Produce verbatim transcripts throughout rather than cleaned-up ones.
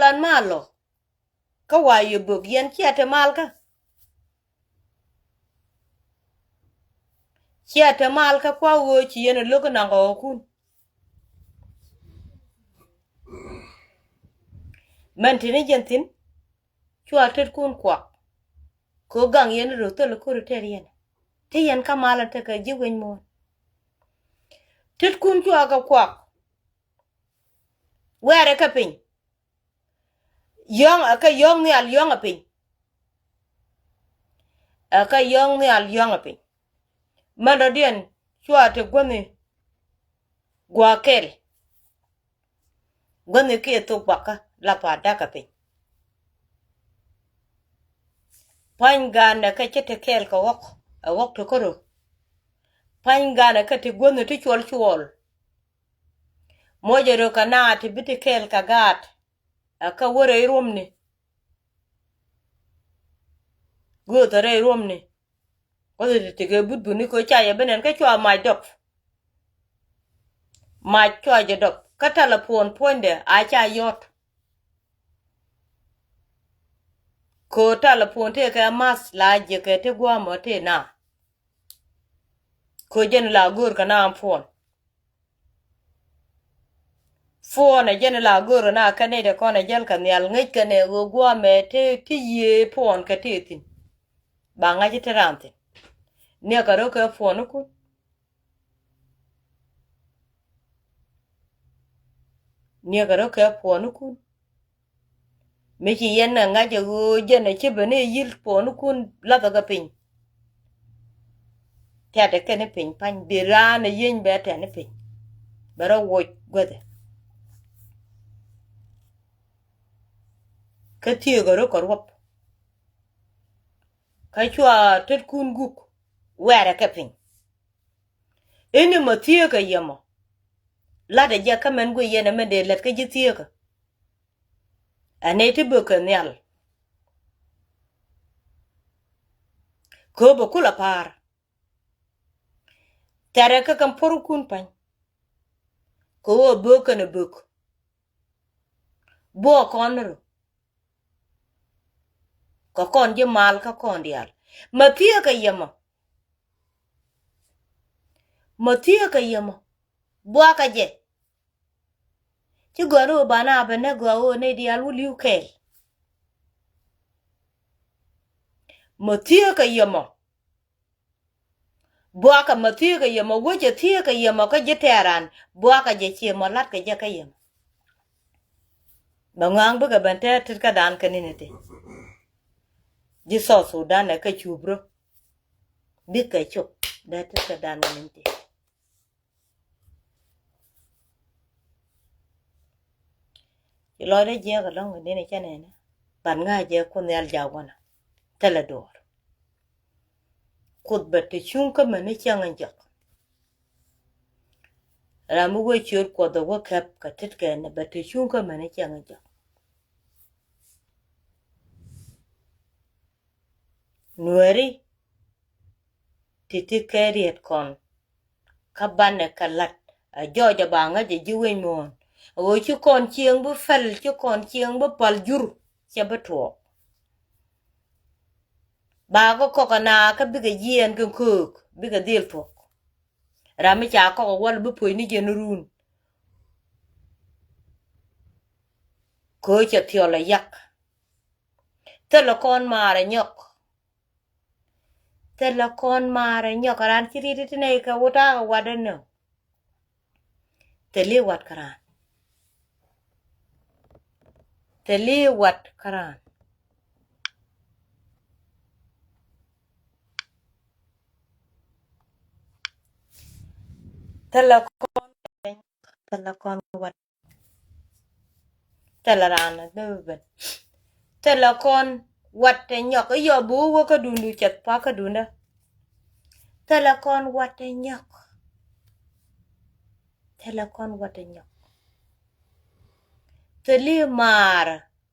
An malɔ. Kä wa yɛ bök yɛn cia te mal kä. Cia te mal kä kua ɣöö ci yɛn a lo̱k naŋ kɔkun. Mɛn tini jɛn thin cua tetkun kuak. Kɛ ɣöö gaŋ yɛn röth thil ko̱r tɛr yɛn. Te yɛn kä mal an tekɛ ji̱ weny muɔ̱ɔ̱n. Tetkun cua kɛ kuak. Wɛɛrɛ kɛ piny. Yɔ̱ŋ, ɛ kɛ yɔ̱ŋ nhial yɔ̱ŋ ɛ piny. Ɛ kɛ yɔ̱ŋ nhial yɔ̱ŋ ɛ piny. Mɛn dɔ̱diɛn cua te guäthi gua̱a̱ kɛl. Guäthi kiɛ thok bakä la pa dakä piny. Pa̱ny ga̱a̱n ɛ kɛ ci te kɛɛl kɛ ɣɔ̱k, ɛ ɣɔ̱k te kärö. Pa̱ny ga̱a̱n ɛ kɛ te guäthi ti cuɔl cuɔl. Mocɛ röök kɛ naath ti bi ti kɛɛl kɛ gaat. Ɛ kä wä rɛy ruɔ̱mni. Gööthɛ rɛy ruɔ̱mni. Wäthɛ ti tekɛ but buni kɛ ca yɛ bi nɛn kä cua mac dɔp. Mac cua jɛ dɔp kä telephone puɔ̱nydɛ a ca yɔ̱t. Kɛ telephone tëëkɛ math la jiɛkɛ ti gua̱a̱mɔ tëë na. Kɛ jɛn la go̱o̱r kɛ na phone. Phone ɛ jɛn la go̱o̱r na kɛ nɛy ti kɔn ɛ jäl kɛ nhial ŋäc kɛnɛ ɣöö gua̱a̱mɛ ti, ti yiëë phone kɛ ti thi̱n. Ba ŋa̱c ti raan thi̱n. Niɛkɛ rɔ kɛ phone ikun. Niɛkɛ rɔ kɛ phone ikun. Mi ci yɛn ɛ ŋa̱c ɛ ɣöö jɛn ɛ ci ben i̱ yi̱l phone ikun lathɛ kɛ piny. Tɛ̈t ɛ kɛn i̱ piny pa̱ny bi raan ɛ yieny bɛ tɛ̈n i̱ piny. Bɛ rɔ woc guäthɛ. Kä thieekä rɔ kɛ ruɔ̱p. Kä cua tetkun guk wɛɛrɛ kɛ piny. Ini mɔ thieekä yɛ mɔ. Lat ɛ jɛ kä mɛn guiy yɛn ɛ mɛn dee lät kä ji̱ thieekä. Ɛ nɛy ti bökɛ nhial. Kööbä kulɛ pa̱a̱r. Thɛrɛ kä kɛn po̱rkun pa̱ny. Kɛ ɣöö bök kɛn ɛ bök. Buɔɔk kɔn ni rɔ. Kɛ kɔn ji̱ mal kä kɔn diaal. Mɛ thieekä yɛ mɔ. Mɛ thieekä yɛ mɔ. Buakä jɛ. Ci gɔ̱a̱r ɣöö banɛ a ben nɛ gɔaa ɣöö nɛy diaal wä li̱w kɛɛl. Mɛ thieekä yɛ mɔ. Buakä mɛ thieekä yɛ mɔ, wecɛ thieekä yɛ mɔ kä ji̱ tɛɛran. Buakä jɛ ciɛ mɔ la̱tkɛ jɛ kä yɛ mɔ. Bɛ ŋɔaŋ bikɛ ben tɛɛr tit kä dan kɛ ni̱n iti. Ji̱ South Sudan ɛ kä cup rɔ. Bikɛ cop dee tit kä dan kɛ ni̱n iti. Ci lɔcdä jiɛk ɛlɔ̱ŋ kɛ ni̱n icä nɛnɛ. Ban ŋa̱c jɛ Kuoth Nhial jaak wanɛ. Thilɛ duɔ̱ɔ̱r. Kuoth bɛ te cuŋ kä meni cäŋ in jɔk. Ram mi wee ciöt Kuɔth ɛ wä kɛp kɛ tit kɛn bɛ te cuŋ kä meni cäŋ in jɔk. Nuɛri ti̱ti̱ kɛ riet kɔn. Kä banɛ kɛ la̱t a jɔɔc a ba ŋäc a ji̱ wec muɔ̱ɔ̱n. A ɣöö ci kɔn cieŋ bi pɛl, ci kɔn cieŋ bi pal jur, cɛ bi tuɔɔk. Ba kɛ kɔk a naath kä bikɛ jiɛɛn kɛ köök, bikɛ dhil thuɔ̱k. Ram mi ca kɔk a wäl bi puɔ̱ny ni jɛn run. Köök cɛ thiɔl a yak. Thilɛ kɔn maar a nyɔk. Thilɛ kɔn maar ɛ nyɔk ɛ raan ci riet ti nɛy kɛ wut ta̱a̱ kɛ wat ɛnɔ. Thilɛ wat kä raan. Thilɛ wat kä raan. Thilɛ kɔn, thilɛ kɔn wat. Thilɛ raan a bä ben. Thilɛ kɔn wat ɛ nyɔk i̱ yɔ bi wä wä kä duundu cɛth pa kä duundä. Thilɛ kɔn wat ɛ nyɔk. Thilɛ kɔn wat ɛ nyɔk. Thilɛ maar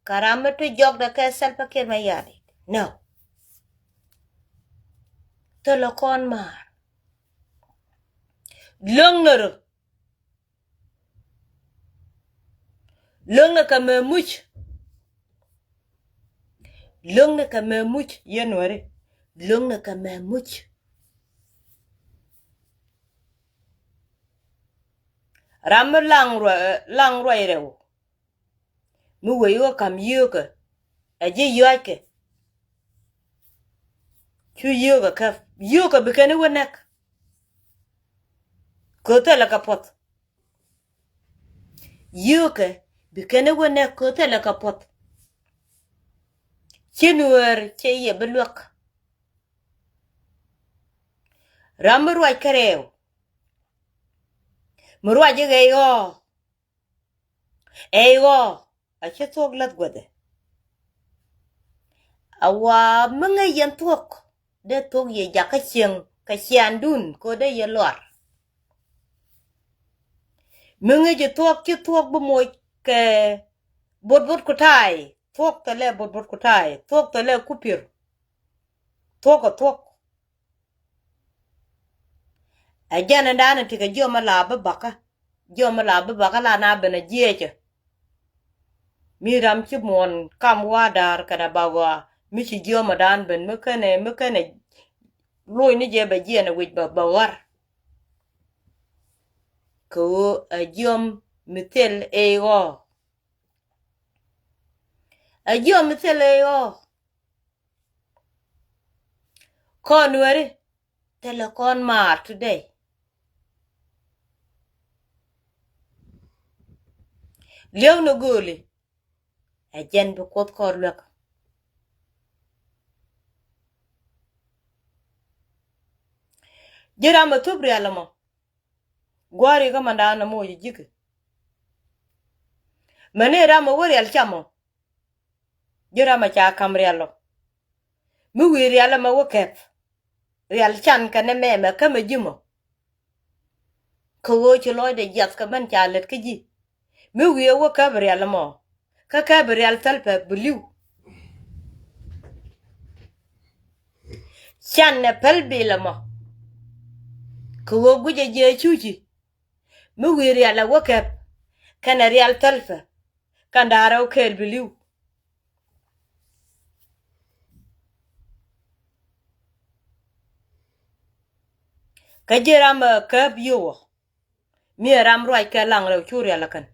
kɛ ram mi ti jɔkdɛ kɛ Salva Kiir Mayardit. No. Thilɛ kɔn maar. Lo̱ŋ nɛ rɔ. Lo̱ŋ nɛ kɛ mɛ muc. Luäŋni kɛ mɛ muc yɛn weri. Luäŋni kɛ mɛ muc. Ram mi laŋ ruac, laŋ ruac rɛw. Mi wec wä kam yio̱o̱kä. Ɛ ji̱ yɔackɛ. Cu yio̱o̱kä käp. Yio̱o̱kä bi kɛn i̱ wä nɛk. Köö thilɛ kɛ puɔth. Yio̱o̱kɛ bi kɛn i̱ wä nɛk köö thilɛ kɛ puɔth. Ci nuäär cɛ yɛ bi luäk. Ram mi ruac kärɛw. Mi ruac i̱ ɣɛy ɣɔɔ. Ɣɛy ɣɔɔ. A ci thuɔ̱k lath guäthɛ. A wa mi ŋäc yɛn thuɔ̱k. Dee thuɔ̱k yɛ jakä cieŋ kɛ ciandun kɛ dee yɛ luar. Mi ŋäc yɛ thuɔ̱k ci thuɔ̱k bi moc kɛ bot bot ku ta̱a̱y. Thuɔ̱k thilɛ bot bot ku ta̱a̱y. Thuɔ̱k thilɛ ku pi̱r. Thuɔ̱k kɛ thuɔ̱k. Ɛ jɛn ɛn da̱a̱n ɛ ti kɛ jiɔam ɛ la bi bakä. Jiɔam ɛ la bi bakä la na ben ɛ jiɛcɛ. Mi ram ci muɔ̱ɔ̱n kam wa da̱a̱r kɛnɛ ba ɣɔaa mi ci jiɔam ɛ da̱a̱n ben mi kɛnɛ mi kɛnɛ. Loc ni jɛ bɛ jiɛn ɛ wi̱c bɛ bɛ ɣɔ̱r. Kɛ ɣöö ɛ jiɔam mi thil ëë ɣɔɔ. Ɛ jiɔam mi thil ëë ɣɔɔ. Kɔn weri thilɛ kɔn maar today. Liɛw ni gööli. Ɛ jɛn bi kuoth kɔr luɛk. Ji̱ ram ɛ thup rial ɛmɔ. Gua̱a̱ri kä mandan ɛmɔ ji̱ ji̱ki. Mɛni ram ɛ wä rial camɔ. Ji̱ ram a ca ka̱m rial ɔ. Mi wi̱i̱ rial ɛmɛ wä kɛp. Rial can kɛnɛ mɛmɛ kämɛ ji̱ mɔ. Kɛ ɣöö ci lɔcdɛ jiath kɛ mɛn ca lät kä ji̱. Mi wi̱i̱ ɛ wä kɛp rial ɛmɔ. Kä kɛp rial thäl pɛ bi li̱w. Can ɛ päl bil ɛmɔ. Kɛ ɣöö guic ɛ jiɛ cuci. Mi wi̱i̱ rial ɛ wä kɛp kɛnɛ rial thäl pɛ. Kɛn da̱a̱r ɛ wä kɛɛl bi li̱w. Kä ji̱ ram ɛ käp yio̱wä. Mi ɛ ram ruac kɛ laŋ rɛw cu rial ɛ kɛn.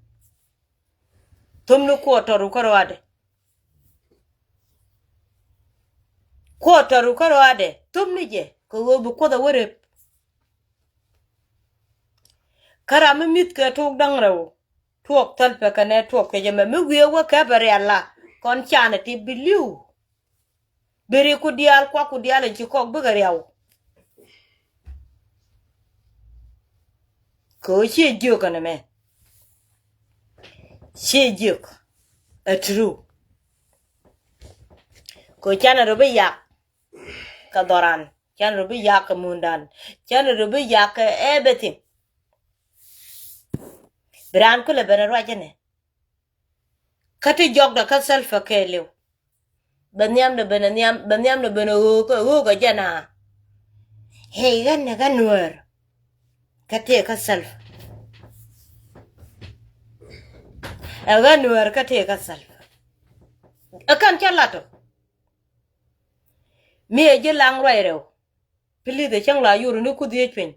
Thom ni kuɔt tɔru kä ruaadɛ. Kuɔt tɔru kä ruaadɛ thom ni jɛ kɛ ɣöö bi kuoth ɛ wä rep. Kä ram mi mi̱th kɛ tok da̱ŋ rɛw. Tuɔɔk thäl pɛ kɛnɛ tuɔɔk kɛ jɛ mɛ mi wiee wä kɛpɛ rial la kɔn canɛ ti bi li̱w. Bi ri ku diaal kuak ku diaal in ci kɔk bikɛ riaw. Kɛ ɣöö ciɛ jiök ɛn ɛmɛ. Ciɛ jiök. Ɛ true. Kɛ ɣöö canɛ rɔ bi yak kɛ dhɔran. Canɛ rɔ bi yak kɛ mundan. Canɛ rɔ bi yak kɛ everything. Bi raan kulɛ ben ruac ɛnɛ. Kä ti jɔkdɛ kä Salva kɛɛliw. Bɛ nhiamdɛ ben nhiam bɛ nhiamdɛ ben ɣöök ɣöök ɛ jɛn a. Hɛy ɣän ɛ ɣän Nuäär. Kä tëë kä Salva. Ɛ ɣän Nuäär kä tëë kä Salva. Ɛ kɛn cä lat ɔ. Mi ɛ ji̱ laŋ ruac rɛw. Please ɛ cäŋ la yur ni ku dhiec piny.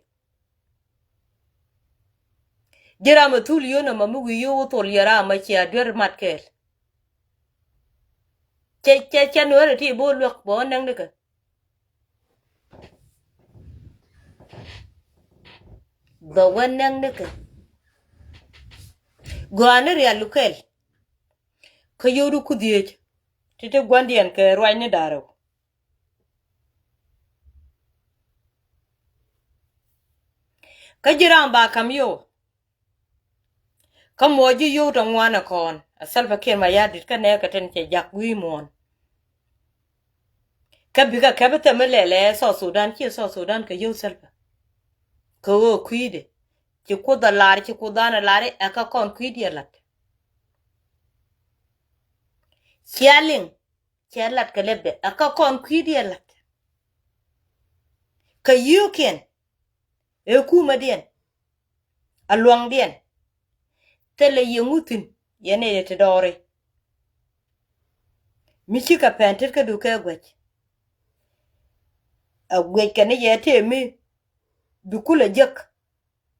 Ji̱ ram ɛ thul yio̱n ɛmɔ mi wi̱i̱ yio̱w wä thol yɛ ram ɛ cia duer mat kɛɛl. Cɛ cɛ cɛ Nuäär ɛ ti bo̱o̱ luäk bɛ wä näk nikɛ. Bɛ wä näk nikɛ. Gɔaa ni rial lukɛl. Kä yio̱w di ku dhiec. Ti ti gua̱ndiɛn kɛ ruac ni da̱rɛw. Kä ji̱ ram ba ka̱m yio̱w. Kä muɔc ji̱ yio̱w tɔ ŋuan ɛ kɔn ɛ Salva Kiir Mayardit kä nɛɛkɛ tin cɛ jak wi̱i̱ muɔ̱ɔ̱n. Kä bikɛ kɛp i̱ thɛm ilɛl ɛ South Sudan ci South Sudan kɛ yio̱w Salva. Kɛ ɣöö kui̱dɛ ci kuoth ɛ lar ci kuoth dan ɛ lar ɛ kä kɔn kui̱diɛ lat. Cia liŋ. Cɛ lat kɛ lɛ bɛ a kä kɔn kui̱diɛn lat. Kɛ yio̱o̱kiɛn ëë kumɛdiɛn a luaŋdiɛn. Thilɛ yɛ ŋuthin yɛn ëë ti dɔɔri. Mi cikɛ pɛn tet kä du kɛ guɛc. A guɛc kɛn ni yɛ tëë mi bi kulɛ jek.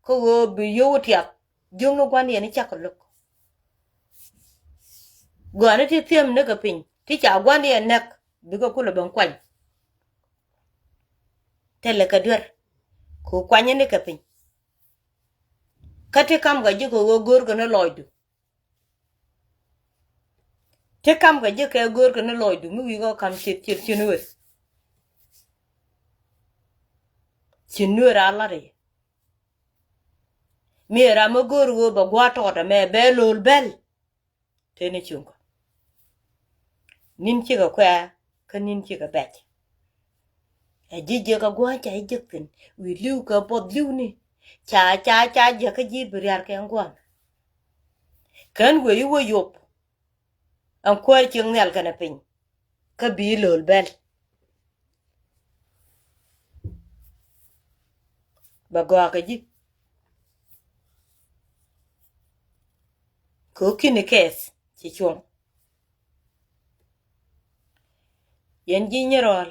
Kä ɣöö bi yio̱w tiak jiökni gua̱ndiɛn i̱ cakɔ lo̱k. Gɔ̱a̱ni ti thiäm ni kɛ piny ti ca gua̱ndiɛn näk bikɛ kulɛ ben kuany. Thilɛ kɛ duer ku kuany ni kɛ piny. Kä ti kam kɛ ji̱ kɛ ɣöö görkɛ ni lɔcdu. Ti kam kɛ ji̱ kɛ görkɛ ni lɔcdu mi wi̱i̱ kɔ kam ciet ciet ci nueer. Ci nueer a lat i̱ mi ram mi go̱o̱r ɣöö bɛ gua̱a̱r tɔɔt ɛmɛ bɛ lo̱l bɛl. Tëë ni cuŋ kɔ ni̱n cikɛ kuɛ kä ni̱n cikɛ bɛc. Ɛ ji̱ jiäkä gua̱a̱c ca ji̱ jiäk thi̱n wi̱i̱ li̱w kɛ buɔth li̱w ni ca ca ca jiäkä ji̱ bi riar kɛ gua̱a̱m. Kän wee i̱ wä yop ɛn kuäär cieŋ nhial kɛnɛ piny. Kä bi lo̱l bɛl bɛ gɔaa kɛ ji̱. Kɛ ɣöö ki̱ni kɛɛth ci cuɔ̱ŋ. Yɛn ji̱ nyirɔɔl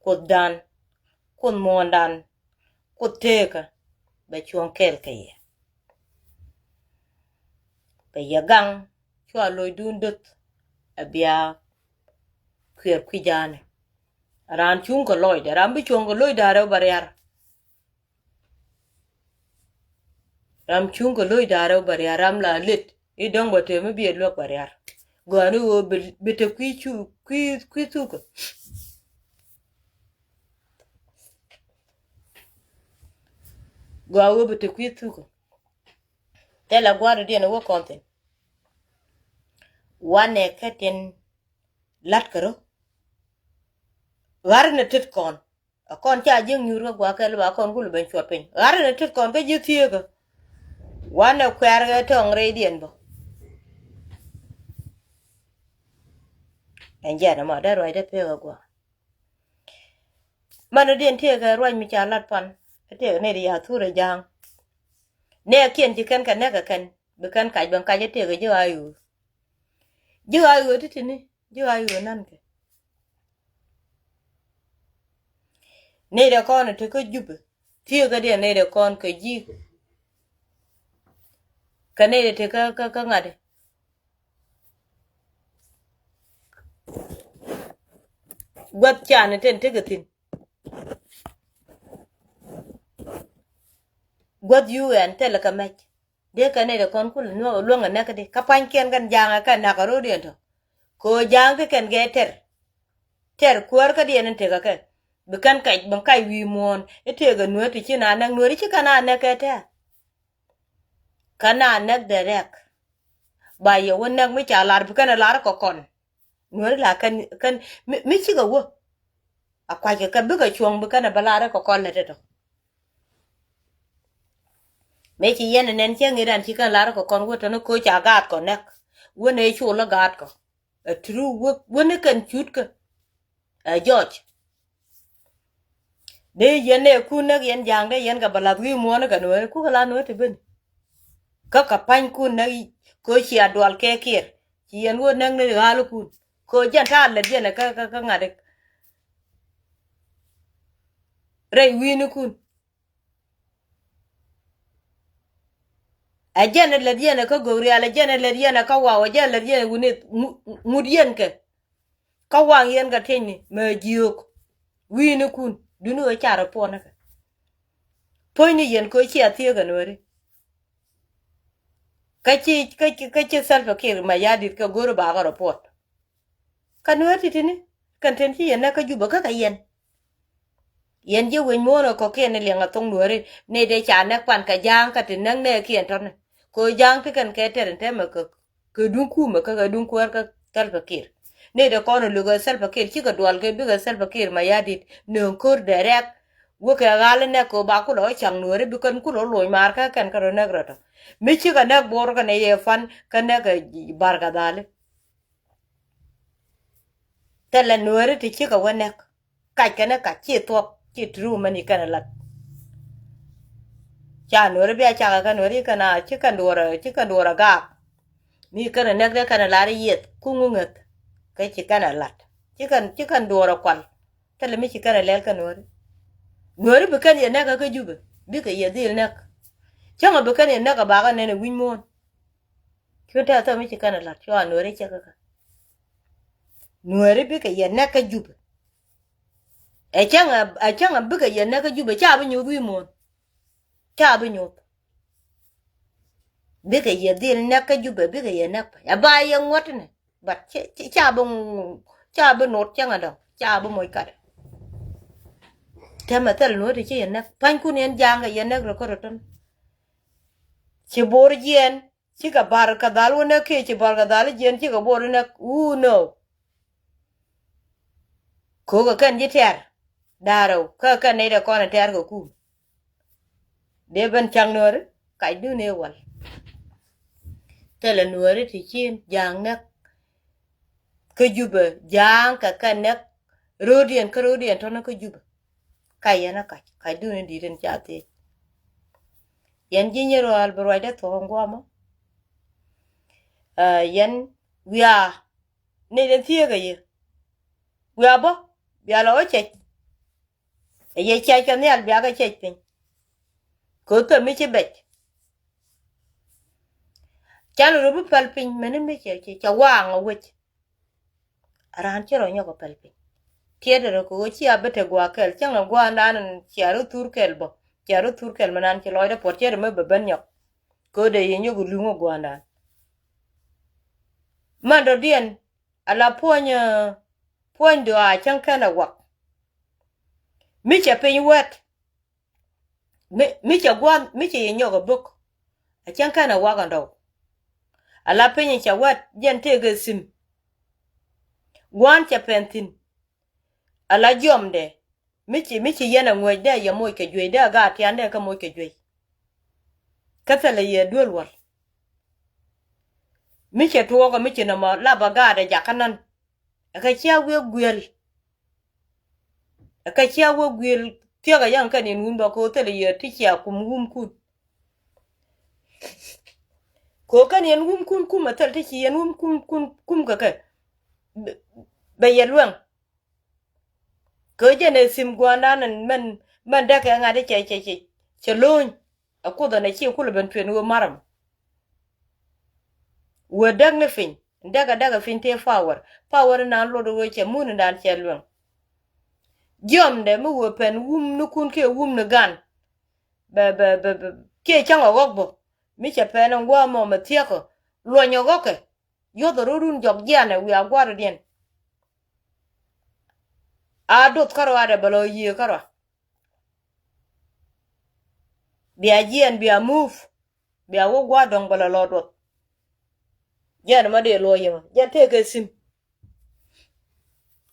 kuothdan kuoth muɔ̱ɔ̱ndan kuoth teekä bɛ cuɔ̱ŋ kɛɛl kɛ yɛ. Bɛ yɛ gaŋ cua lo̱cdun döth. Ɛ bia kuiɛr kui̱ ja̱a̱ni. Raan cuŋ kɛ lɔcdɛ ram bi cuɔ̱ŋ kɛ lo̱cdä rɛw bɛ riar. Ram cuŋ kɛ lo̱cdä rɛw bɛ riar ram la lët i̱ dɔ̱ŋ bɛ tëë mi biɛ luäk bɛ riar. Gɔ̱a̱ni ɣöö bi te kui̱ cu kui̱ kui̱ thukä. Gɔaa ɣöö bi te kui̱ thukä. Thilɛ gua̱a̱r diɛn wä kɔn thi̱n. Wanɛ kä tin la̱t kärä. Ɣa̱r ni tet kɔn a kɔn ca jiäk nyuur kä gua̱a̱r kɛl ba kɔn kul ben cuɔt piny ɣa̱r ni tet kɔn kä ji̱ thieekä. Wanɛ kuɛɛr kɛ tɔŋ rɛydiɛn bä. Ɛn jiɛn ɛmɔ dee ruacdä pek ɛ gua̱a̱r. Manɛ diɛn tiekɛ ruac mi ca lat pan ɛ tiekɛ nɛy ti ya thurɛ ja̱a̱ŋ. Nɛɛkiɛn ci kɛn kɛ nɛk kɛ kɛn bi kɛn kac ben kac ɛ tiekɛ ji̱ ɣa̱a̱c ɣöö ji̱ ɣa̱a̱c ɣöö ti̱ti̱ni ji̱ ɣa̱a̱c ɣöö na̱nkɛ. Nɛy dɛ kɔn ɛ tekä Jupɛ tiekɛ diɛn nɛy dɛ kɔn kɛ ji̱. Kɛ nɛy dɛ tekä kä ŋa̱t. Gua̱th can ɛ ten tekɛ thi̱n. Gua̱th yuk ɛn thilɛ kɛ mɛc. Dee kɛ nɛy dɛ kɔn kul luäŋ ɛ näk di kä pa̱nykiɛn kɛn ja̱a̱ŋ ɛ kɛn nakä ro̱diɛn tɔ. Kɛ ɣöö ja̱a̱ŋ ti kɛn gɛ tɛr. Tɛr kuäär kädiɛn in tekɛ kɛ bi kɛn kɛc bi kac wi̱i̱ muɔ̱ɔ̱n i̱ tekɛ nueer ti ci na näk nueer i̱ ci kɛn a näk kɛ tɛ̈ɛ̈. Kä na näk dee rɛk ba yɛ wä näk mi ca lar bi kɛn ɛ lar kɛ kɔn. Nueeri la kɛn kɛn mi cikɛ wä. A kuackɛ kɛ bikɛ cuɔ̱ŋ bi kɛn ɛ bä lar kɛ kɔn lɛ tetɔ. Mëë ci yɛn ɛ nɛn cä ŋi̱i̱c ran ci kɛn lar kɛ kɔn wä tɔ̱ni koc ca gaat kɔ näk. Wä nɛ col ɛ gaat kɔ. Ɛ turu wä wä ni kɛn cut kɛ. Ɛ jɔc. Dee yɛn ɛ kun näk yɛn ja̱a̱ŋ dee yɛn kɛ bä lath wi̱i̱ muɔ̱ɔ̱n kɛ nueeri kukɛ la nueeri ti ben. Kä kɛ pa̱nykun näk koc cia dual kɛ kiɛr ci yɛn wä näk ni ɣa̱a̱likun. Koc jɛn ta̱a̱ lät yɛn ɛ kä kä ŋa̱t. Rɛy wi̱i̱nikun. Ɛ jɛn ɛ lät yɛn ɛ kä go̱k rial ɛ jɛn ɛ lät yɛn ɛ kä waw ɛ jɛn ɛ lät yɛn ɛ wunith ŋut yɛn kɛ. Kä waŋ yɛn kɛ tiecni mɛ jiök. Wi̱i̱nikun duni ɣöö ca rɔ puɔ̱n nikɛ. Puɔ̱nyni yɛn kɛ ɣöö cia thiee kɛ nueeri. Kä ci kä ci kä ci Salva Kiir Mayardit kɛ go̱o̱ri bakɛ rɔ puɔ̱t. Kä nueer ti̱ti̱ni kɛn tin ci yɛn näk kä Jubɛ kä kɛ yɛn. Yɛn ji̱ wec muɔ̱ɔ̱n ɛ kɔ̱kiɛn ni liɛŋ ɛ thoŋ nueeri ni dee ca näk pan kɛ ja̱a̱ŋ kä ti näk nɛɛkiɛn tɔ̱ni. Kɛ ɣöö ja̱a̱ŋ ti kɛn kɛ tɛr in tɛmɛ kɛ kɛ duŋ kumɛ kä kɛ duŋ kuäär kä Salva Kiir. Ni dee kɔn in lukɛ Salva Kiir cikɛ dual kɛ bikɛ Salva Kiir Mayardit nööŋ ko̱r dee rɛk. Wekɛ ɣal in nɛk kɛ ɣöö ba kulɛ ɣä ca̱ŋ nueeri bikɛn kulɛ ɣä loc maar kä kɛn kä rɔ näk rɔ tɔ. Mi cikɛ näk Bor kɛnɛ yɛ pan kä näk kɛ Barkadhali. Thilɛ nueeri ti cikɛ wä näk. Kac kɛn ɛ kac ci thuɔ̱k ci turu mɛn i̱ kɛn ɛ la̱t. Ca nuɔ̱ri bia cakɛ kɛn nuɔ̱ri ci kɛn a ci kɛn duɔrɛ ci kɛn duɔrɛ gaak. Mi kɛn ɛ näk dee kɛn ɛ lar i̱ yieth kuŋ ŋu ŋäth. Kä ci kɛn a lat. Ci kɛn, ci kɛn duɔɔr a kual. Thilɛ mi ci kɛn a lɛl kä Nuääri. Nuääri bi kɛn yɛ näk kä Jubɛ. Bikɛ yɛ dhil näk. Cäŋ a bi kɛn yɛ näk a bakɛ nɛn a wi̱ny muɔ̱ɔ̱n. Cu tɛth thok mi ci kɛn a lat cua Nuääri cɛ kä kä. Nuääri bikɛ yɛ näk kä Jubɛ. Ɛ cäŋ a, ɛ cäŋ a bikɛ yɛ näk kä Jubɛ ca bi nyuuth wi̱i̱ muɔ̱ɔ̱n. Ca bi nyuuth. Bikɛ yɛ dhil näk kä Jubɛ bikɛ yɛ näk pay. A ba yɛ ŋuɔ̱t ni. But ca, ca, ca bi, ca bi nuɔt cäŋ a dɔ̱ŋ. Ca bi moc kat. Tɛmɛ thil nuɔ̱t ci yɛ näk. Panykun yɛn ja̱a̱ŋ kɛ yɛ näk rɛ kä rɔ tɔn. Ci bo̱r jiɛn. Cikɛ bar kɛ dhal wä näk kiɛ ci bar kɛ dhal jiɛn cikɛ bo̱r näk. Who know? Kokɛ kɛn ji̱ tɛr. Da̱rɛw kä kɛn nɛy dɛ kɔn ɛ tɛr kɛ kum. Dee ben caŋ Nuääri kacdun ëë wal. Thilɛ Nuääri ti cin ja̱a̱ŋ näk. Kä Jubɛ ja̱a̱ŋ kɛ kɛn näk. Ro̱o̱diɛn kä ro̱o̱diɛn tɔ̱nä kä Jubɛ. Ka yɛn a kac kacdun in di̱i̱t in ca thiec. Yɛn ji̱ nyɛ ruaal bi ruacdä thuɔ̱k in guamä. Ɛ yɛn wiaa ni den thieekä yɛ. Wiaa bä bia lɔ wä cɛc. Ɛ yɛ cɛc kɛ nhial bia kɛ cɛc piny. Koth kɛ mi ci bɛc. Can rɔ bi päl piny mɛni mi cɛ cɛ cɛ waaŋ a wec. Raan ci rɔ nyɔk a päl piny. Tiɛɛdɛ rɔ kɛ ɣöö ci a bi te gua̱a̱ kɛl cäŋ a gua̱a̱ndan in cia rɔ thur kɛl bä. Cia rɔ thur kɛl mi nan ci lɔcdɛ puɔt tiɛɛdɛ mi bɛ ben nyɔk. Kɛ ɣöö dee yɛ nyɔk a luŋ a gua̱a̱ndan. Mɛn dɔ̱diɛn a la puɔ̱ny, puɔ̱ny dɔaa cäŋ kɛn a wak. Mi cɛ piny wɛt. Mi, mi cɛ gua̱n, mi cɛ yɛ nyɔk a bök. A cäŋ kɛn a wak a dɔw. A la piny cɛ wɛt, jɛn tëëk ɛ sim. Gua̱n cɛ pɛn thi̱n. A la jiɔmdɛ. Mi ci, mi ci yɛn a ŋuäc dee yɛ moc kɛ juey, dee a gaat tian dee kä moc kɛ juey. Kä thilɛ yɛ duel wal. Mi cɛ tuɔɔk a mi ci nɔmɔ lap a gaat ɛ jakä nan. Ɛ kɛ cia wi̱i̱ guiɛl. Ɛ kɛ cia wä gui̱i̱l thiäk a yaŋ kɛn yɛn wun bä ko̱ thil yɛ ti cia kum wumkun. Ko̱ kɛn yɛn wumkun kum a thil ti ci yɛn wumkun kun kum kɛ kɛ. Bɛ, bɛ yɛ luɛŋ. Kɛ jɛn ɛ sim gua̱a̱ndan ɛn mɛn, mɛn däk ɛ ŋa̱t cɛ, cɛ, cɛ, cɛ lo̱ny. Ɛ kuoth ɛn ɛ ci kulɛ ben tuɛn ɣöö maram. Wee däk ni piny, däk a däk a piny tëë power. Power inan luɔt wee cɛ mun inan cɛ lueŋ. Jiɔmdɛ mi wee pɛn wum ni kun kiɛ wum ni gan. Bɛ, bɛ, bɛ, bɛ, kiɛ cäŋ ɛ ɣɔk bä. Mi cɛ pɛn in gua̱a̱ mɔ mɛ thiäkä. Luɔny ɛ ɣɔkɛ. Yuɔth ɛ rot run jɔk jianɛ wiaa gua̱a̱r diɛn. A doth kärɔa dɛ bɛ lɔ yiëë kärɔa. Bia jiɛn bia move. Bia wä gua̱a̱r dɔ̱ŋ bä la lɔ duɔth. Jɛn mɔ dee luɔc yɛ mɔ jɛn tëëkɛ sim.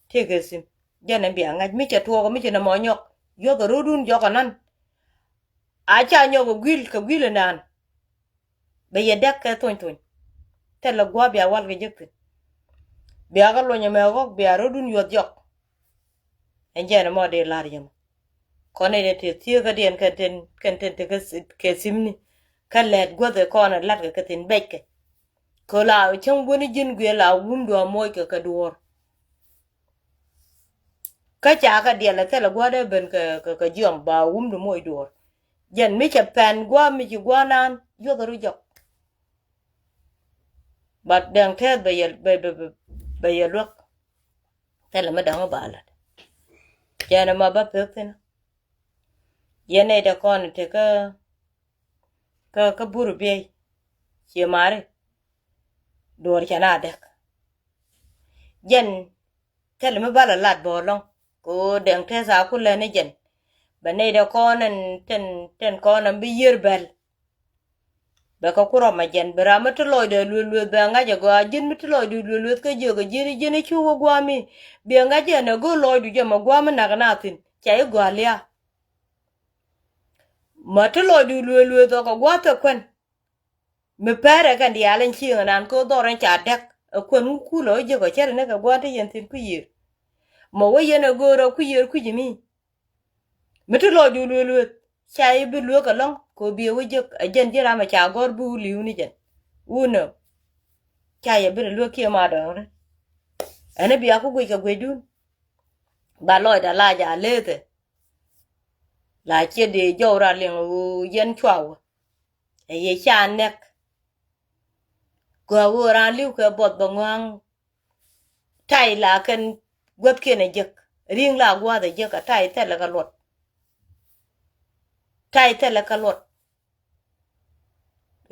Tëëkɛ sim. Jɛn ɛn bia ŋa̱c mi cɛ tuɔɔk mi cɛ nɛ mɔ nyɔk. Yuɔth ɛ rot run jɔk ɛ nan. A ca nyɔk ɛ guil kɛ guil ɛ naan. Bɛ yɛ däk kɛ thony thony. Thilɛ gua̱a̱ bia wal kɛ jek thi̱n. Bia kɛ luɔ̱ny ɛmɛ ɣɔ̱k bia rot run yuɔth jɔk. Ɛn jɛn ɛmɔ dee la̱r yɛmɔ. Kɔn nɛy dee tëë thieekädiɛn kɛn ten, kɛn ten tekɛ si-, kɛ simni. Kä lɛt guäth ɛ kɔn ɛ la̱tkɛ kɛ thi̱n bɛckɛ. Kɛ la cäŋ wen i̱ ji̱n guiɛl la wumdu a moc kɛ kɛ duɔ̱ɔ̱r. Kä ca kɛ diɛl ɛ thilɛ gua̱a̱r dee ben kɛ, kɛ, kɛ jiɔm ba wumdu moc duɔ̱ɔ̱r. Jɛn mi cɛ pɛn gua̱a̱ mi ci gua̱a̱r naan yuɔth ɛ ru jɔk. But dɛŋ tɛth bɛ yɛ, bɛ, bɛ, bɛ, bɛ yɛ luäk. Thilɛ mi dɔ̱ŋ ba lat. Jɛn ɛmɔ ba pek thi̱n. Yɛn nɛy dee kɔn tekä kä, kä bur biey. Cie mari. Duɔ̱ɔ̱r cɛ na däk. Jɛn thilɛ mi bal a lat bä lɔ̱ŋ. Kɛ ɣöö dɛŋ tɛth a ku lɛn ni jɛn. Bɛ nɛy dee kɔn ɛn tɛn, tɛn kɔn ɛn bi yiër bɛl. Bɛ kɛ ku rɔm a jɛn bi ram mi ti lɔcdɛ lueth lueth bɛ ŋa̱c a gɔaa ji̱n mi ti lɔcdu lueth lueth kä jiök a ji̱n i̱ ji̱n i̱ cu wä gua̱a̱mi. Biɛ ŋa̱c ɛn a go̱o̱r lɔcdu jɛ mɛ gua̱a̱mi nak na thi̱n ca i̱ gɔaa lia̱a̱. Mɛ ti lɔcdu lueth lueth ɔ kɛ gua̱a̱th ɛ kuɛn. Mi pɛrɛ kɛn diaal in cieŋ inan kä dhɔr in ca däk ɛ kuɛn wä kulɛ wä jiäk ɔ cɛr inikɛ gua̱a̱n ti yɛn thi̱n kui̱ yiër. Mɛ wä yɛn ɛ go̱o̱r ɔ kui̱ yiër kui̱c imi. Mi ti lɔcdu lueth lueth ca yɛ bi lueek ɛlɔ̱ŋ kɛ ɣöö biɛ wä jiäk ɛ jɛn ji̱ ram ɛ ca gɔ̱r bi wä li̱w ni jɛn. Wun ɛ ca yɛ bi lueek kiɛ ma dɔ̱ŋ ri. Ɛn bia ku guic kɛ guicdun. Ba lɔcda la ja lethɛ. La ciɛ dee jɔw ra liŋ ɣöö yɛn cua wä. Ɛ yɛ ca nɛk. Gɔaa ɣöö raan li̱w kɛ buɔth bɛ ŋɔaŋ. Tay la kɛn guäthkiɛn ɛ jek. Ri̱ŋ la gua̱a̱th ɛ jek a tay thilɛ kɛ luɔt. Tay thilɛ kɛ luɔt.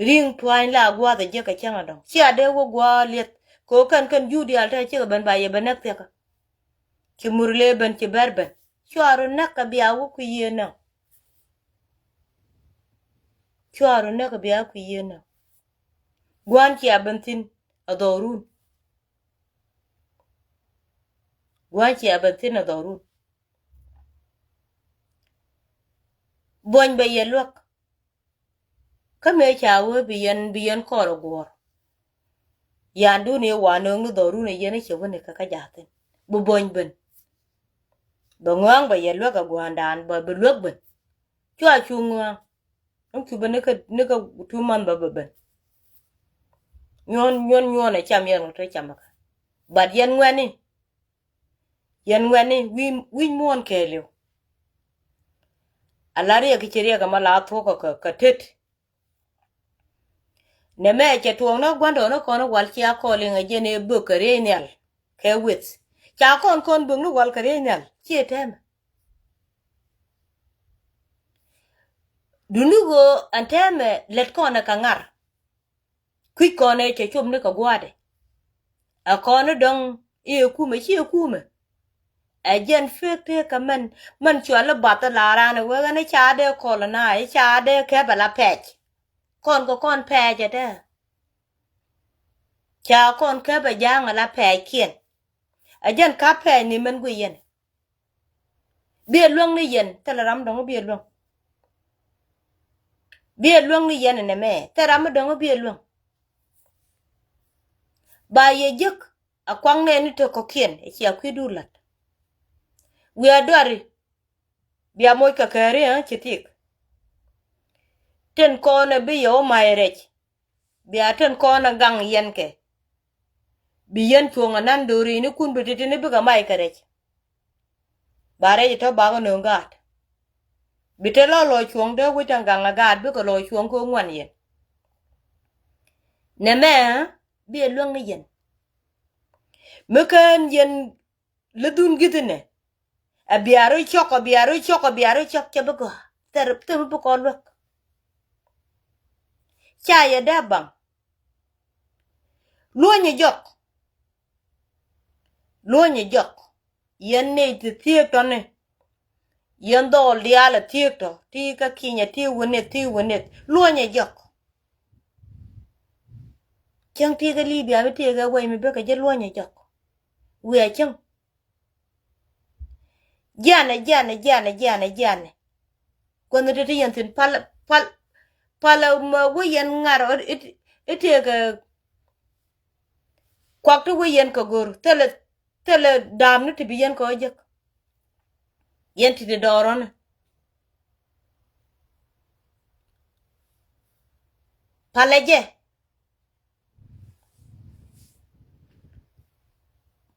Ri̱ŋ tuany la gua̱a̱th ɛ jek a cäŋ a dɔ̱ŋ. Cia dee wä gua̱a̱ liɛth. Kɛ ɣöö kɛn kɛn jur diaal te cikɛ ben ba yɛ ben näk thiakä. Ci mur lee ben ci bɛr ben. Cua rɔ näk kɛ bia wä kui̱ yiëë näk. Cua rɔ näk kɛ bia wä kui̱ yiëë näk. Gua̱a̱n cia ben thi̱n a dhɔrun. Gua̱a̱n cia ben thi̱n a dhɔrun. Buɔ̱ny bɛ yɛ luäk. Kä mëë ca wee bi yɛn bi yɛn kɔɔr a guɔ̱ɔ̱r. Yandun i̱ wanööŋ ni dhɔrun i̱ yɛn i̱ cɛ wä ni kä kä jaathin bi buɔ̱ny ben. Bɛ ŋɔ̱a̱ŋ bɛ yɛ luäk a gua̱a̱ndan bɛ bi luäk ben. Cua cu ŋɔ̱a̱ŋ. Ɛn cu ben ni kä ni kä tu man bɛ bɛ ben. Nyuɔn nyuɔn nyuɔn ɛ cam yɛn kä te cam kä. But yɛn ŋuɛni. Yɛn ŋuɛni wi̱i̱ wi̱i̱ muɔ̱ɔ̱n kɛɛliw. A la riɛk ci riɛk ɛmɔ la thuɔ̱k kɛ kɛ tet. Nɛ mɛ cɛ tuɔɔk ni gua̱ndɔɔŋni kɔn wal cia kɔɔliŋ ɛ jɛn ɛ bök kɛ riey nhial kɛ weth. Ca kɔn kɔn bök ni wal kɛ riey nhial ciɛ tɛmɛ. Duni ɣöö ɛn tɛmɛ lät kɔn ɛ kɛ ŋar. Kui̱c kɔn ëë cɛ cop ni kɛ gua̱a̱dɛ. Ɛ kɔn i̱ dɔ̱ŋ i̱ ɛ kumɛ ci ɛ kumɛ. Ɛ jɛn fek tëë kɛ mɛn mɛn cuali bath la raan ɛ wek ɛn i̱ ca dee kɔl ɛ na i̱ ca dee kɛpɛ la pɛɛc. Kɔn kɛ kɔn pɛɛc ɛ tɛ. Ca kɔn kɛpɛ ja̱a̱ŋ ɛ la pɛɛckiɛn. Ɛ jɛn ka pɛɛc ni mɛn guiy yɛn. Biɛ luäŋ ni yɛn thilɛ ram dɔ̱ŋ biɛ luäŋ. Biɛ luäŋ ni yɛn ɛnɛ mɛ thilɛ ram dɔ̱ŋ biɛ luäŋ. Ba yɛ jek a kuaŋ nɛɛni te kɔ̱kiɛn ɛ cia kui̱du la̱t. Wiaa duari bia moc kɛ kääri ɛ ci tik. Tin kɔn ɛ bi yɛ wä may rɛc. Bia tin kɔn a gaŋ yɛn kɛ. Bi yɛn cuɔ̱ŋ a nan do̱ri ni kun bi titini bikɛ may kɛ rɛc. Ba rɛc tɔ bakɛ nööŋ gaat. Bi te lɔ lɔ cuɔ̱ŋ dee wi̱c taŋ gaŋ a gaat bikɛ lɔ cuɔ̱ŋ kɛ ŋuan yɛn. Nɛ mɛ bi ɛ luäŋ ni yɛn. Mi kään yɛn läthun gi̱thinɛ. Ɛ bia rɔ cɔk ɛ bia rɔ cɔk ɛ bia rɔ cɔk cɛ bi gɔaa. Thɛr thɛr bi kɔn luäk. Ca yɛ dee baŋ. Luɔ̱nyɛ jɔk. Luɔ̱nyɛ jɔk. Yɛn nɛy ti thieek tɔni. Yɛn dhɔɔl diaal ɛ thieek tɔ ti kä kinyɛ ti wä nith ti wä nith luɔ̱nyɛ jɔk. Cäŋ ti kä Libia mi ti kä wec mi bekɛ ji̱ luɔ̱nyɛ jɔk. Wiaa cäŋ. Jianɛ jianɛ jianɛ jianɛ jianɛ. Kuänh ti ti yɛn thi̱n pal pal pal ma wä yɛn ŋar ɔ it it tëëkɛ. Kuak ti wä yɛn kɛ go̱r thilɛ thilɛ daam ni ti bi yɛn kɛ ɔ jek. Yɛn ti ti dɔɔrɔni. Palɛ jɛ.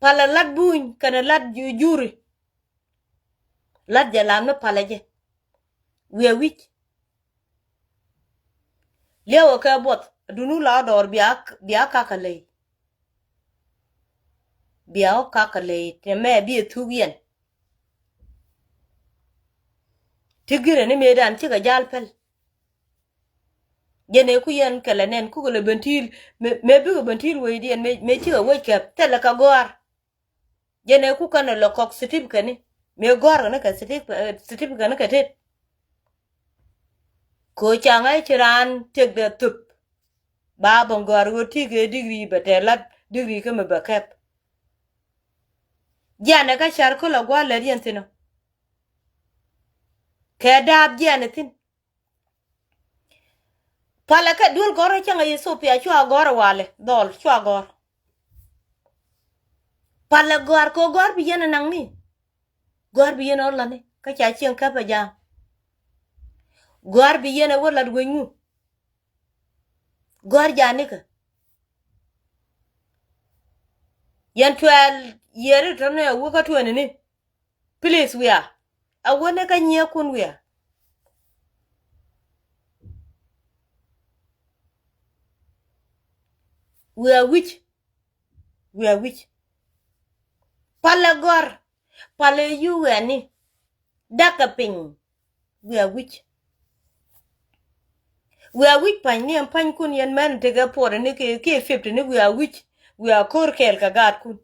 Palɛ lat buny kɛnɛ lat juri. Lat jɛ lam ni palɛ jɛ. Wiɛ wi̱c. Liɛwɛ kɛ buɔth duni la dɔɔr bia bia kakä ley. Bia wä kakä ley tɛ mɛ bi ɛ thuk yɛn. Ti girɛ ni mëëdan cikɛ jal pɛl. Jɛn ɛ ku yɛn kɛ lɛ nɛn kukɛ lɛ ben ti̱i̱l. Mëë bikɛ ben ti̱i̱l wecdiɛn mëë cikɛ wec kɛ thilɛ kɛ gɔ̱a̱r. Jɛn ɛ ku kɛn lɛ kɔk certificate ni mëë gɔ̱a̱r kɛ ni kɛ certificate ni kɛ tet. Kɛ ɣöö ca ŋa̱c ci raan tëkdɛ thöp. Ba bä gɔ̱a̱r ɣöö ti kɛ degree bɛ tɛ lat degree kä mi bɛ kɛp. Jianɛ kä car köl a gua̱a̱r lät yɛn thi̱n ɔ. Kɛ daap jianɛ thi̱n. Palɛ kɛ duel gɔ̱rä cäŋ a Ethiopia cua gɔ̱rä walɛ dhɔl cua gɔ̱r. Palɛ gɔ̱a̱r kɛ gɔ̱a̱r bi yɛn a naŋni. Gɔ̱a̱r bi yɛn a ɣän lätni kä ca cieŋ käpɛ ja̱a̱ŋ. Gɔ̱a̱r bi yɛn a wä lat wec ŋu. Gɔ̱a̱r ja̱a̱nikä. Yɛn twelve year tɔnɛ a wä kä twenty ni. Please wiaa. A wä ni kä nyiɛɛkun wiaa. Wiaa wi̱c. Wiaa wi̱c. Palɛ gɔ̱r. Palɛ U N ni. Dakɛ piny. Wiaa wi̱c. Wiaa wi̱c pa̱ny ni ɛn pa̱nykun yɛn mɛn tekɛ puɔt ni kiɛ, kiɛ fifty ni wiaa wi̱c. Wiaa ko̱r kɛɛl kɛ gaatkun.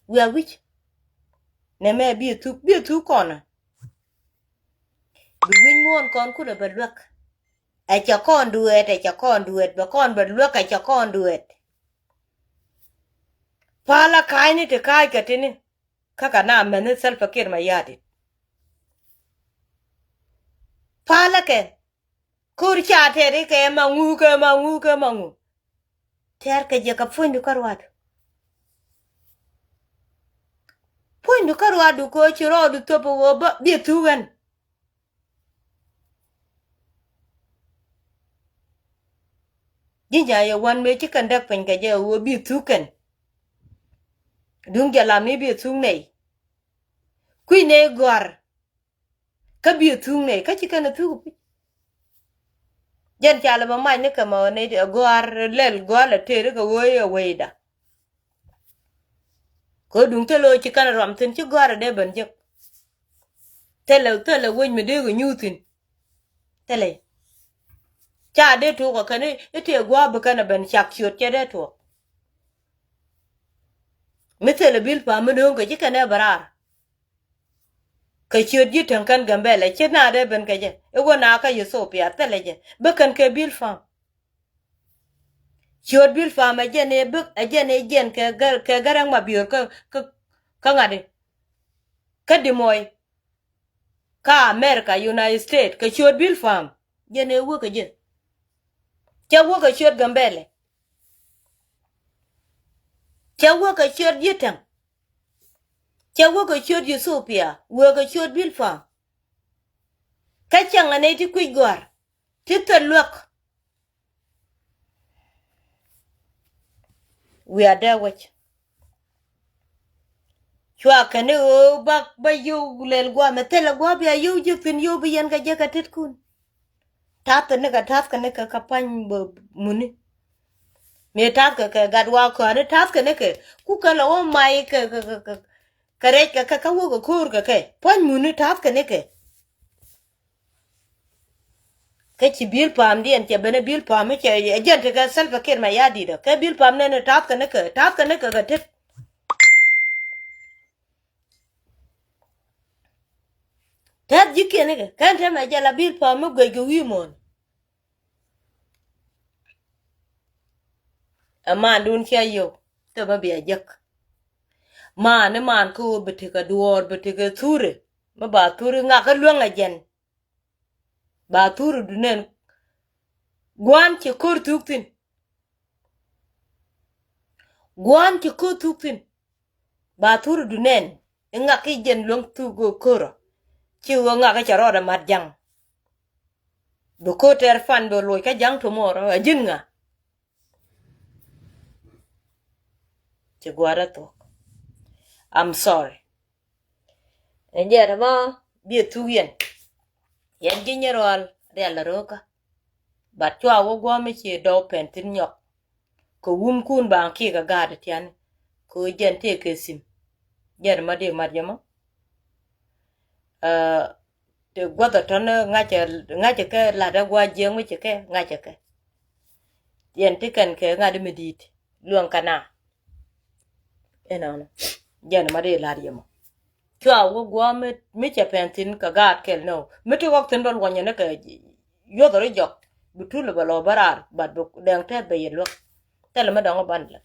Wiaa wi̱c. Nɛmɛ biɛ thuk, biɛ thuk kɔnä. Bi wi̱c muɔ̱ɔ̱n kɔn kulɛ bɛ luäk. Ɛ cɛ kɔn dueet, ɛ cɛ kɔn dueet, bɛ kɔn bɛ luäk, ɛ cɛ kɔn dueet. Palä ka̱a̱cni ti ka̱a̱c kɛ tini. Kä kɛ na mɛni Salva Kiir Mayardit. Palä kɛ. Ko̱r ca tɛri kɛ ma ŋu, kɛ ma ŋu, kɛ ma ŋu. Tɛr kɛ jɛ kɛ puɔ̱nydu kä ruaadu. Puɔ̱nydu kä ruaadu kɛ ɣöö ci rɔɔdu thop ɣöö bä biɛ thuk ɛn. Ji̱ nya̱a̱ yɛ wan mëë ci kɛn däk piny kɛ jɛ ɣöö biɛ thuk kɛn. Duŋ jɛ lam ni biɛ thuk nɛy. Kui̱ nɛy gɔ̱a̱r. Kä biɛ thuk nɛy kä ci kɛn ɛ thuk pi̱c. Jɛn ca lɛ bä mac ni kɛ mɔ nɛy gɔ̱a̱r lɛl gɔ̱a̱r lɛ tëëri kɛ ɣöö i̱ ɛ wecda. Kɛ duŋ thilɛ ɣöö ci kɛn ruam thi̱n ci gɔ̱a̱r ɛ dee ben jek. Thilɛ, thilɛ wec mi dee kɛ nyuuth thi̱n. Thilɛ. Ca dee tuɔɔk ɛ kɛn i̱ tëë gua̱a̱p bi kɛn ɛ ben cak ciöt cɛ dee tuɔɔk. Mi thilɛ bil pa̱a̱m mi nööŋ kɛ ci kɛn ɛ bɛ raar. Kɛ ciöt ji̱ täŋ kɛn Gambɛlɛ ci na dee ben kɛ jɛ i̱ wä na kä Ethiopia thilɛ jɛ bä kɛn kɛ bil pa̱a̱m. Ciöt bil pa̱a̱m ɛ jɛn i̱ bäk ɛ jɛn i̱ jɛn kɛ gär, kɛ gär ɛŋ ma biöör kä, kä, kä ŋa̱t i̱ kä Dimɔy. Kä America, United States kɛ ciöt bil pa̱a̱m. Jɛn ëë wä kɛ jɛ. Cɛ wä kɛ ciöt Gambɛlɛ. Cɛ wä kɛ ciöt ji̱ täŋ. Cɛ wä kɛ ciöt Ethiopia wä kɛ ciöt bil pa̱a̱m. Kä cäŋ ɛ nɛy ti kui̱c gɔ̱a̱r ti thil luäk. Wiaa dee wec. Cua kɛn i̱ ɣöö bak bä yio̱w lɛl gua̱a̱ mɛ thilɛ gua̱a̱ bia yio̱w ji̱ thi̱n yio̱w bi yɛn kɛ jɛ kɛ tetkun. Ta̱thkɛ nikɛ, ta̱thkɛ nikɛ kɛ pa̱ny bä muni. Mëë ta̱thkɛ kɛ gat wa kɔa̱ni ta̱thkɛ nikɛ ku kɛ lɛ wä may kɛ, kɛ, kɛ, kɛ, kɛ rɛc kɛ kɛ kä wä kɛ ko̱o̱r kɛ kɛ pa̱ny muni ta̱thkɛ nikɛ. Kä ci bil pa̱a̱mdiɛn cɛ ben ɛ bil pa̱a̱m mi cɛ ɛ jɛn tekɛ Salva Kiir Mayardit ɔ kɛ bil pa̱a̱m nɛn ɛ ta̱thkɛ nikɛ, ta̱thkɛ nikɛ kɛ tet. Tɛth ji̱kiɛn ikɛ kɛn tɛmɛ jɛ la bil pa̱a̱m mi guɛc kɛ wi̱i̱ muɔ̱ɔ̱n. Ɛ mandun cia yio̱w thil bä bia jek. Man i̱ man kä ɣöö bɛ tekɛ duɔ̱ɔ̱r bɛ tekɛ thuri. Mi ba thuri ŋakä luäŋ ɛ jɛn. Ba thuri dunen. Gua̱n ci ko̱r thuk thi̱n. Gua̱n ci ko̱r thuk thi̱n. Ba thuri dunen i̱ ŋak i̱ jɛn luäŋ thuk ɣöö ko̱rä. Ci ɣöö ŋak i̱ cɛ rɔɔdɛ mat ja̱ŋ. Bi ko̱r tɛr pan bɛ loc kä ja̱ŋ tomorrow ɛ ji̱n ŋa. Ci gua̱a̱r ɛ thuɔ̱k. I'm sorry. Ɛn jɛ tɛ ma biɛ thuk yɛn. Yɛn ji̱ nyɛ rual rial la ro̱o̱kä. But cua wä gua̱a̱m mi ci dɔw pɛn thi̱n nyɔk. Kɛ wumkun ba kiɛ kɛ gaat tiani. Kɛ jɛn tëë kɛ sim. Jɛn ma dee mat jɛ ma. Ɛ, ti gua̱th ɛ tɔn ŋa̱cɛ, ŋa̱cɛ kɛ lat ɛ gua̱a̱ jiɛŋ mi ci kɛ ŋa̱cɛ kɛ. Yɛn ti kɛn kɛ ŋa̱t mi di̱i̱t luäŋ kɛ na. Inɔnɔ jɛn ma dee lat yɛ mɔ. Cua wä gua̱a̱ mi, mi cɛ pɛn thi̱n kɛ gaat kɛl nɔ mi ti ɣɔk thi̱n dɔl wanyɛ ni kɛ yuɔth ri jɔk. Bi tul bɛ lɔ bä raar but bi dɛŋ tɛth bɛ yɛ luäk. Thilɛ mi dɔŋ ban lɛ.